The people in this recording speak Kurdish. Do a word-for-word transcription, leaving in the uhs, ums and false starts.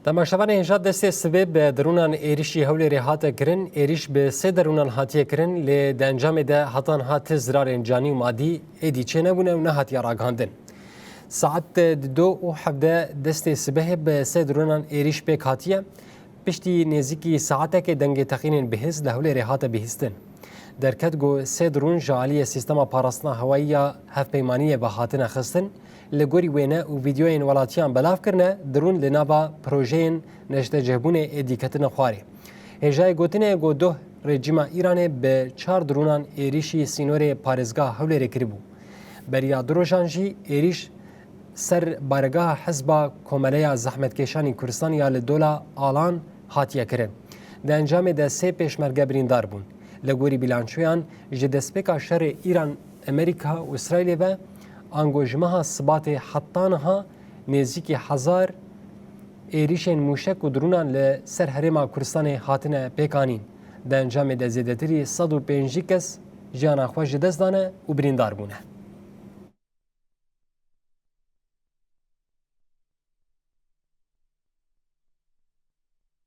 Temaşevanê hêja destê sibê bi dronan êrişî Hewlêrê hate kirin. Êrîş bi sê dronan hatiye kirin, lê di encamê de heta niha ti zirarên canî û madî êdî çênebûne û nehatiye ragihandin. Saet di do û hevdeh destê sibehê bi sê dronan êrîş pêk hatiye. Piştî nêzîkî saetekê dengê teqînên bihêz li Hewlêrê hate bihîstin. Derket ku sê drûn ji aliyê sîstema parastina hewayî ya hevpeymaniyê ve hatine xistin. Li gorî wêne û vîdeoyên welatiyan belav kirine, drûn li nava projeyên neştecihbûnê êdî ketine xwarê. Hêjayê gotinê ye ku doh rejîma Îranê bi çar drûnan êrîşî sînorê parêzgeha Hewlêrê kiribû. Beriya du rojan jî êrîş ser baregeha Hizba Komeleya Zehmetkêşanî Kurdistan ya li Dola Alan hatiye kirin. Di encamê de sê pêşmerge birîndar bûn. Li gorî bîlançoyan, ji destpêka şerê Îran, Amerîka û Îsraîlê ve ango ji meha Sibatê heta niha nêzîkî hezar êrîşên mûşek û drûnan li ser Herêma Kurdistanê hatine pêkanîn. Di encamê de zêdetirî sed û pêncî kes jiyana xwe ji dest dane û birîndar bûne.